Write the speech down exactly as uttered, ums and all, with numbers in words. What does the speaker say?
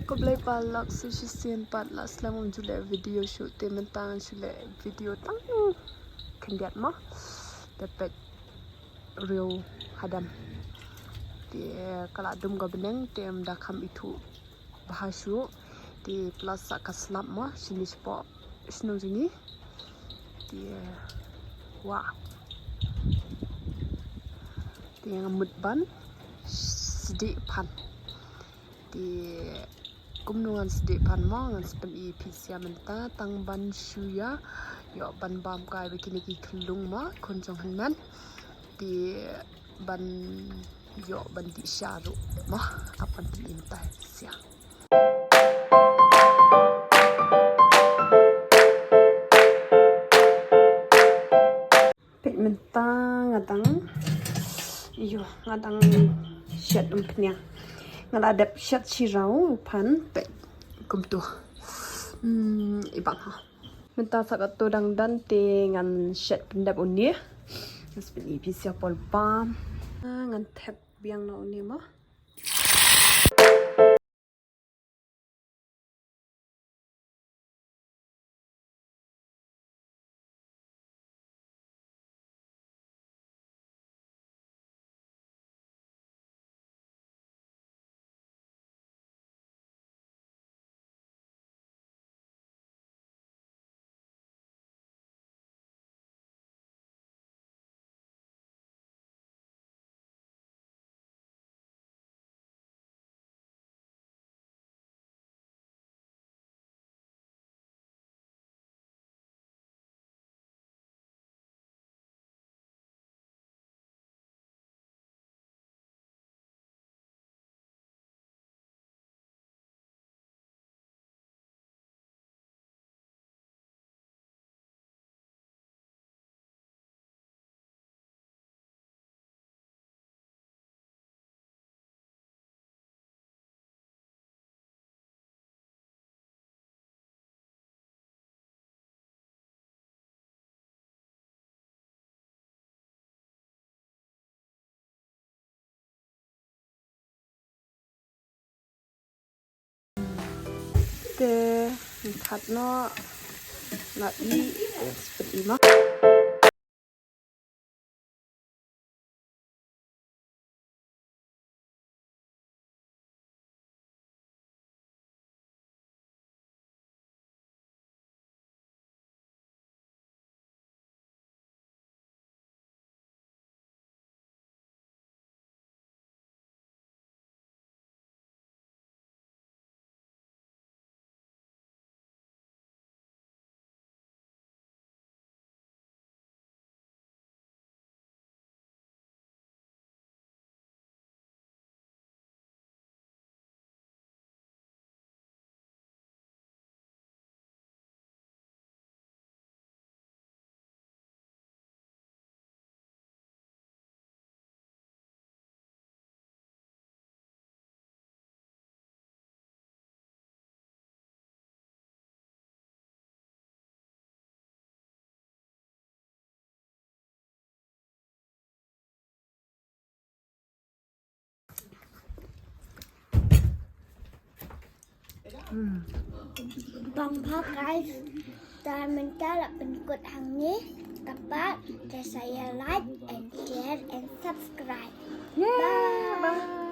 Khublei palat, sa shisien pat la slem ngam ju leh video shuh, te mynta ngan shu leh video tang khyndiat mo. Te peit riew hadam. Te ka la dum ka bneng, te ym da kham ithuh bha shuh. Te plus sa ka slap mo shane shapoh shnong jong ngi. Te wah. Te nga mut ban sdieh phan. Te kumno ngan sdieh phan mo, ngan sa pyni ïa phi sha mynta. Tang ban shu ïa ïoh ban bam kai bad kine ki khyllung mo, khun jong hynmen. Te ban ïoh ban dih sha ruh mo. Ap ban pyni mynta sha. Peit mynta nga dang, ïoh, nga dang shet umphniang. Nga la dep shet shi rau phan, peit kumtu. Hmm, i bang ha. Mynta sa katto dang don te ngan shet pyndep une. Ngan sa pyni ïa phi sha por bam. Ngan thep biang noh une mo. Te, ngan khat noh, la i, spet i ma. Bang bha guys. Te mynta la pynkut hangne. Te pat sa ïa like and share and subscribe. Bye.